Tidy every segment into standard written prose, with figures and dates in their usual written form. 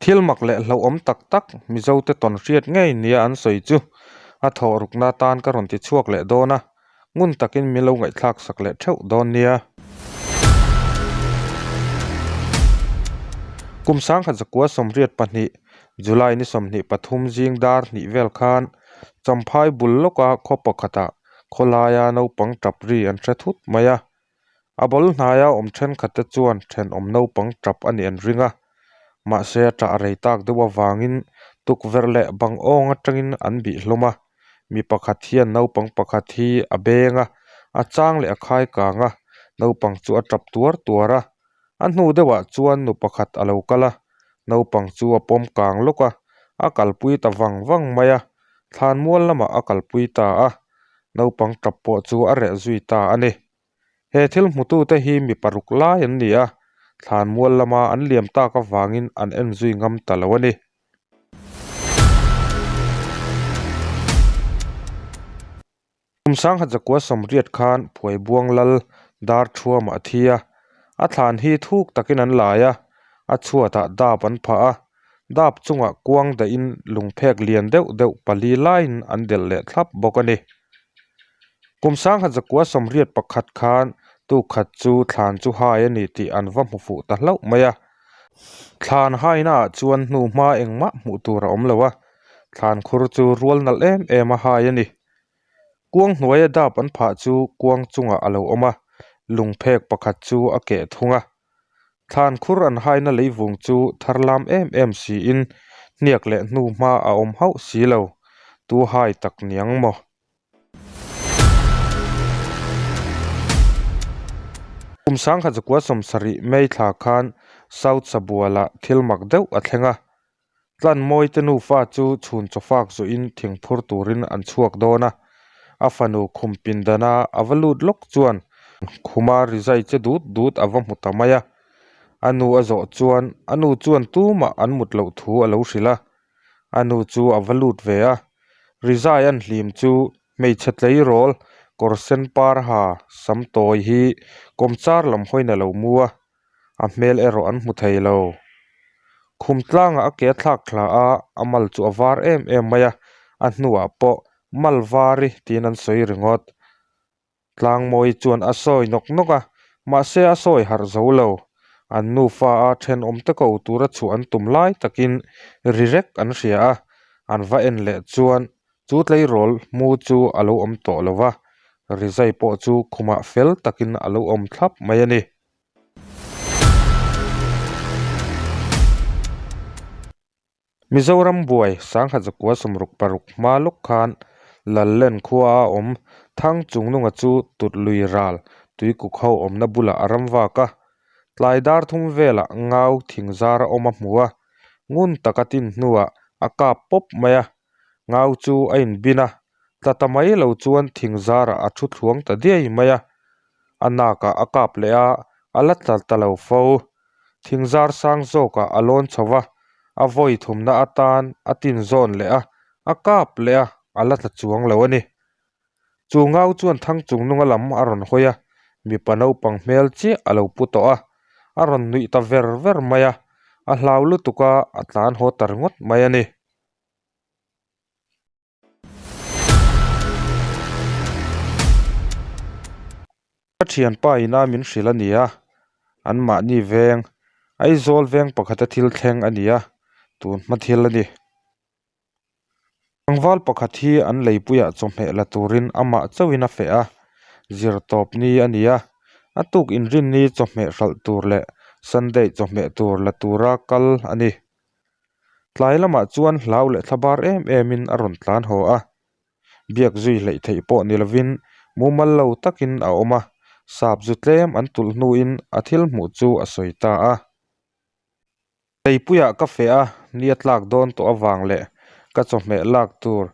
Thil mak leh hlauhawm tak tak Mizote tawn hriat ngei nia an sawi chu a thawh rukna tan ka rawn ti chhuak leh dawn a, ngun takin min lo ngaihthlak sak leh theuh dawn nia. Kum sangkhat zakua 82, July ni 23 zing dar hnih vel khan Champhai bul lawka khaw pakhatah khawlaia naupang tap ri an hre thut mai a. A bul hnaia awm thenkhatte chuan thenawm naupang tap a nih an ring a, mahse a tah rei tak deuh avangin tukverh leh bang awng atangin an bih hlawm a, mi pakhat hian naupang pakhat hi a beng a, a chang leh a khai kang a, naupang chu a tap tuar tuar a, a hnu deuhah chuan nu pakhat a lo kal a, naupang chu a pawm kang lawk a, a kalpui ta vang vang mai a, thlanmual lamah a kalpui ta a. Naupang tap pawh chu a reh zui ta a ni. He thil hmutute hi mi paruk lai an ni a, thlanmual lama an liam tak avangin an en zui ngam ta lo a ni. Kum sangkhat zakua sawmriat khan Phuaibuang lal dar thuamah a thi a, a thlan hi thuk takin an lai a, a chhuatah dap an phah a, Dap chungah kuang dahin lungphek lian deuh deuh pali laiin an delh leh thlap bawk a ni. Kum sangkhat zakua sawmriat pakhat khan tukhat chu thlan chu hai a ni tih an va hmu fuh ta hlauh mai a. Thlan haina ah chuan hnu hma engmah hmuh tur a awm lo a, thlan khur chu rual nalh em em a hai a ni. Kuang hnuaia dap an phah chu kuang chungah a lo awm a, lungphek pakhat chu a keh thung a. Thlan khur an haina leivung chu thar lam em em siin hniak leh hnu hma a awm hauh si lo, tu hai tak niang maw? Kum sangkhat zakua sawmsarih May thla khan South Sabualah thil mak deuh a thleng a, Tlanmawi te nufa chu chhun chawfak zuihin thing phur turin an chhuak dawn a, a fanu khum pindana a va lut lawk chuan khuma rizai che dut dut a va hmu ta mai a. A nu a zawh chuan a nu chuan tumah an mut loh thu a lo hrilh a, a nu chu a va lut ve a, rizai an hlim chu hmeichhe tleirawl kawr sen par ha sam tawi hi kawmchar lam hawiin a lo mu a. a hmel erawh an hmu thei lo. Khum tlangah a ke a thlak thla a, a mal chu a var em em mai a, a hnuah pawh mal vari tiin an sawi ringawt. Tlangmawi chuan a sawi nawk nawk a, mahse a sawi harh zo lo. An nufa a thenawm te ko tura chhuah an tum lai takin ri rek an hria a, an va en leh chuan chu tleirawl mu chu a lo awm tawh lo va, rizai pawh chu khumah fel takin a lo awm thlap mai a ni. Mizoram buai sangkhat zakua sawmruk paruk hma lawk khan Lallen khua a awm Thang Chungnunga chu tut lui ral tuikuk ho awmna bulah a ram vak a, tlai dar thum velah ngau thing zar a awm a hmu a, ngun taka tin hnuah a kap pawp mai a, ngau chu a inbin a, tla ta mai lo chuan thing zarah a thu thluang ta diai mai a. A nakah a kap leh a, a la tla ta lo fo. Thing zar sang zawkah a lawn chho va, a vawi thumna atan a tin zawn leh a, a kap leh a, a la tla chuang lo a ni. Chu ngau chuan thang chung nunga lam a rawn hawi a, mipa naupang hmel chiah a lo pu tawh a, a rawn nuih ta ver ver mai a, a hlau lutuk a, a tlan haw ta ringawt mai a ni. Ka thianpa ina min hrilh a ni a, anmahni veng, Aizawl veng pakhata thil thleng a ni a, tun hma thil a ni. Tlangval pakhat hi an leipuiah chawhmeh la turin amah chauhin a feh a, zirtawp ni a ni a, a tuk inrinni chawhmeh hralh tur leh Sunday chawhmeh tur la tura kal a ni. Tlai lamah chuan hlau leh thlabar em emin a rawn tlan haw a, biak zui hleih theih pawh ni lovin mumal lo takin a awm a, sap zu tlem an tulh hnuin a thil hmuh chu a sawi ta a. Leipuiah ka feh a, ni a tlak dawn tawh avang leh ka chawhmeh lak tur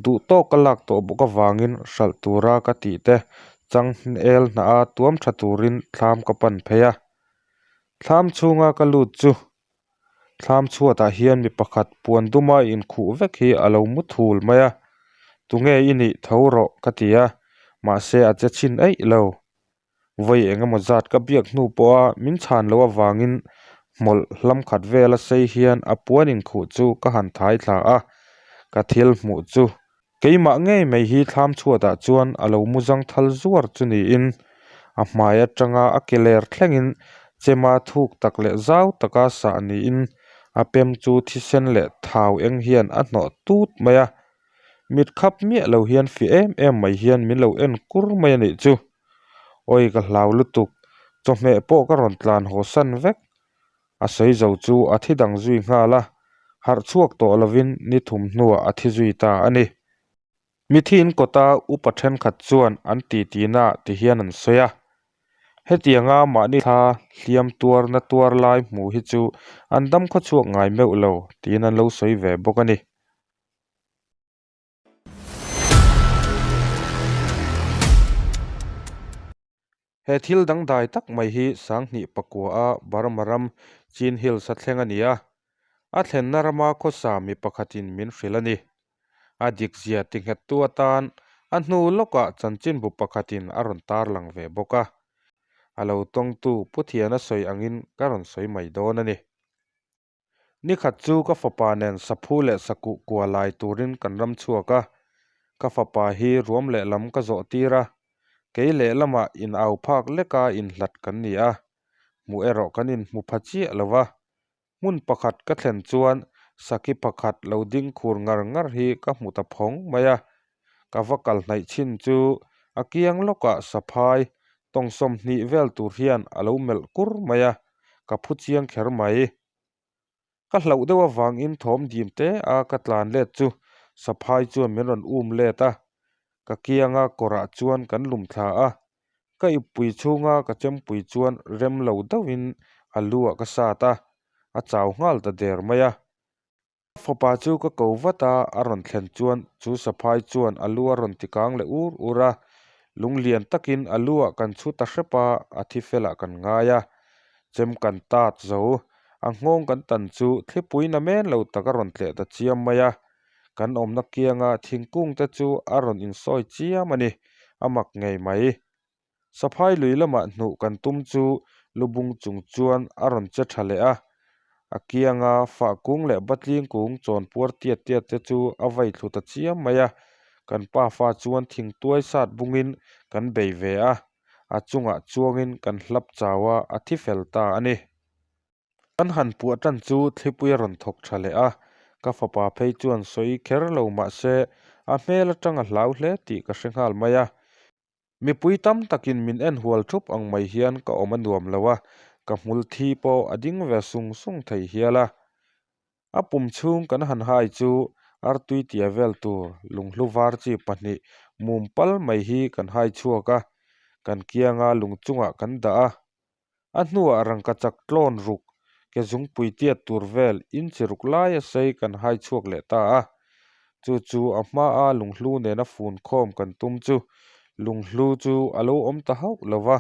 duh tawk ka lak tawh bawk avangin hralh tura ka tih te chang el hnah a tuam tha turin thlam ka pan phei a. Thlam chhunga ka lut chu Thlam chhuatah hian mi pakhat puan duma inkhuh vek hi a lo mu thul mai a, tunge i nih tho rawh ka ti a, mahse a che chhin eih lo. Vawi eng emaw zat ka biak hnu pawha min chhan loh avangin Hmawlh hlam khat vela sei hian a puan inkhuh chu ka han thai thla a, ka thil hmuh chu keimah ngei mai hi thlam chhuatah chuan a lo mu zang thal zuar chu niin a hmai atanga a ke ler thlengin chema thuk tak leh zau taka sah niin a pem chu thisen leh thau eng hian a hnawh tut mai a, mit khap miah lo hian fiah em em mai hian min lo en kur mai a nih chu. Awi ka hlau lutuk, chawhmeh pawh ka rawn tlan haw san vek. A sawi zo chu a thi dang zui nghal a, harh chhuak tawh lovin ni thum hnuah a thi zui ta a ni. Mithi in kawta upa thenkhat chuan an titi naah ti hian an sawi a, hetianga mahni thla hliam tuar na tuar lai hmuh hi chu an dam khawchhuak ngai meuh lo tiin an lo sawi ve bawk a ni. He thil dangdai tak mai hi Sanghnih pakua a Burma ram Chin Hills a thleng a ni a, a thlenna rama khawsa mi pakhatin min hrilh a ni. A dikzia tinghettu atan a hnu lawkah chanchinbu pakhatin a rawn tarlang ve bawk a, a lo tawngtu Pu Thiana sawi angin ka rawn sawi mai dawn a ni. Nikhat chu ka fapa nen saphu leh sakuh kua lai turin kan ram chhuak a, ka fapa hi ruam lehlam ka zawh tir a, kei lehlamah in au phak leka inhlat kan ni a, hmuh erawh kan inhmu pha chiah lo va. Hmun pakhat ka thlen chuan saki pakhat lo ding khur ngar ngar hi ka hmu ta phawng mai a, ka va kal hnaih chin chu a kiang lawkah saphai tawng 20 vel tur hian a lo melh kur mai a, ka phu chiang kher mai. Ka hlauh deuh avangin thawm dim te a ka tlan let chu saphai chuan min rawn um let a, ka kianga kawrah chuan kan lum thla a, ka ippui chhunga ka chempui chuan rem lo deuhin a lu ah ka sat a, a chau nghal ta der mai a. Ka fapa chu ka ko vat a, a rawn thlen chuan chu saphai chuan a lu a rawn ti kang leh ur ur a, lunglian takin a lu ah kan chhu ta hrep a, a thi felah kan ngai a, chem kan tat zo, a nghawng kan tan chu thlipui na men lo tak a rawn tleh ta chiam mai a, kan awmna kianga thingkung te chu a rawn insawi chiam a ni, a mak ngei mai. Saphai lui lamah hnuh kan tum chu lubung chung chuan a rawn che tha leh a, a kianga fah kung leh batling kung chawn puar tiat tiat te chu a vai thlu ta chiam mai a, kan pafa chuan thingtuai sat bungin kan bei ve a, a chungah chuangin kan hlap chau a, a thi fel ta a ni. Kan han puah tan chu thlipui a rawn thawk tha leh a, ka fapa phei chuan sawi kher lo mah se a hmel atang a hlau hle tih ka hre nghal mai a. Mipui tam takin min en hual thup ang mai hian ka awm a nuam lo a, ka hmul thi pawh a ding ve sung sung thei hial a. A pum chhung kan han hai chu artui tia vel tur lunghlu var chi pahnih mum pal mai hi kan hai chhuak a, kan kianga lung chungah kan dah a. A hnuah rangkachak tlawn ruk ke zungpui tiat tur vel inchi ruk laia sei kan hai chhuak leh ta a. Chu chu a hmaa lunghlu nena fun khawm kan tum chu lunghlu chu a lo awm ta hauh lo va,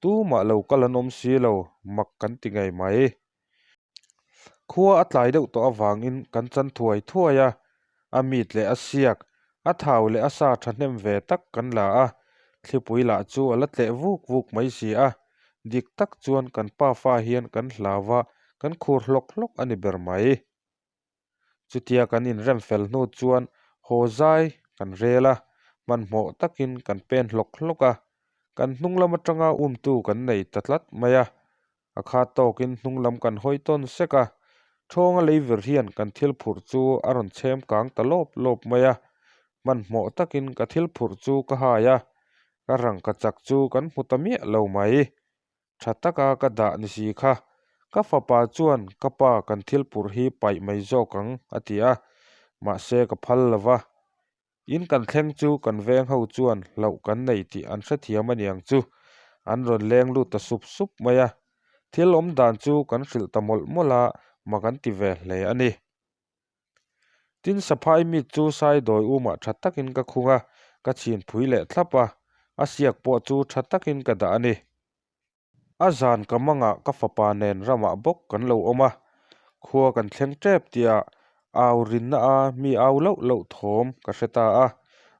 tumah lo kal an awm si lo, mak kan ti ngei mai. Khua a tlai deuh tawh avangin kan chan thuai thuai a, a mit leh a siak, a thau leh a sa thahnem ve tak kan la a, thlipui lah chu a la tleh vuk vuk mai si a, dik tak chuan kan pafa hian kan hlau va, kan khur hlawk hlawk a ni ber mai. Chutia kan inrem fel hnu chuan haw zai kan rel a, hmanhmawh takin kan pen hlawk hlawk a, kan hnung lam atanga umtu kan nei ta tlat mai a, a khat tawkin hnung lam kan hawi tawn sek a, thawnga leivir hian kan thil phurh chu a rawn chhem kang ta lawp lawp mai a, hmanhmawh takin ka thil phurh chu ka hai a, ka rangkachak chu kan hmu ta miah lo mai. Tha taka ka dah ni si kha, ka fapa chuan ka pa kan thil phurh hi paih mai zawk ang a ti a, mahse ka phal lo va. In kan thleng chu kan veng ho chuan hlauh kan nei tih an hrethiam a niang chu, an rawn leng lut ta sup sup mai a. Thil awm dan chu kan hrilh ta mawlh mawlh a, mak an ti ve hle a ni. Tin saphai mit chu saidawi umah tha takin ka khung a, ka chhin phui leh thlap a, a siak pawh chu tha takin ka dah a ni. A zan ka mangah ka fapa nen ramah bawk kan lo awm a, khua kan thleng tep tihah au rinna a mi au loh loh thawm ka hre ta a,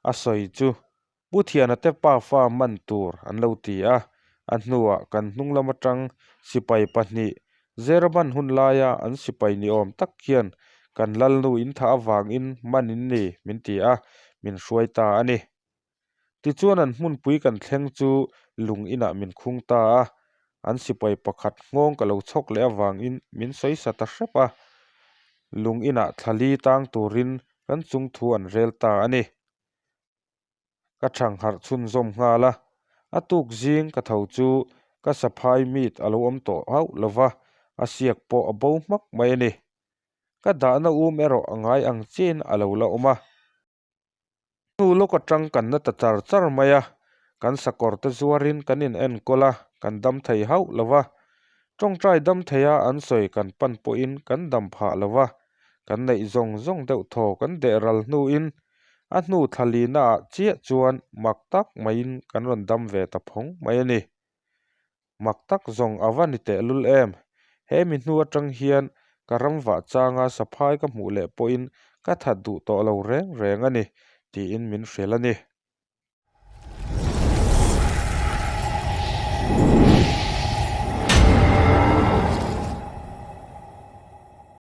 a sawi chu Pu Thiana te pafa man tur an lo ti a, a hnuah kan hnung lam atang sipai pahnih. Zeraban hun laia an sipai ni awm tak hian kan lalnu in thah avangin man in ni min ti a, min hruai ta a ni. Tichuan an hmunpui kan thleng chu lung inah min khung ta a, an sipai pakhat nghawng ka lo chhawk leh avangin min sawi sa ta hrep a, lung inah thla li tang turin kan chungthu an rel ta a ni. Ka thangharh chhunzawm nghal a, a tuk zing ka tho chu ka saphai meat a lo awm tawh hauh lo va, a siak pawh a bo hmak mai a ni. Ka dahna um erawh a ngai ang chiahin a lo la awm a. Hnu lawk atang kan na ta char char mai a, kan sakawr te zuarin kan in enkawl a, kan dam thei hauh lo va. Tawngtai dam theia an sawi kan pan pawhin kan dam phah lo va, kan neih zawng zawng deuh thaw kan deh ral hnuin a hnu thla lina ah chiah chuan mak tak maiin kan rawn dam ve ta phawng mai a ni. Mak tak zawng a va ni tehlul em? He mi hnu atang hian ka ram vah changa saphai ka hmuh leh pawhin ka that duh tawh lo reng reng a ni, tiin min hrilh a ni.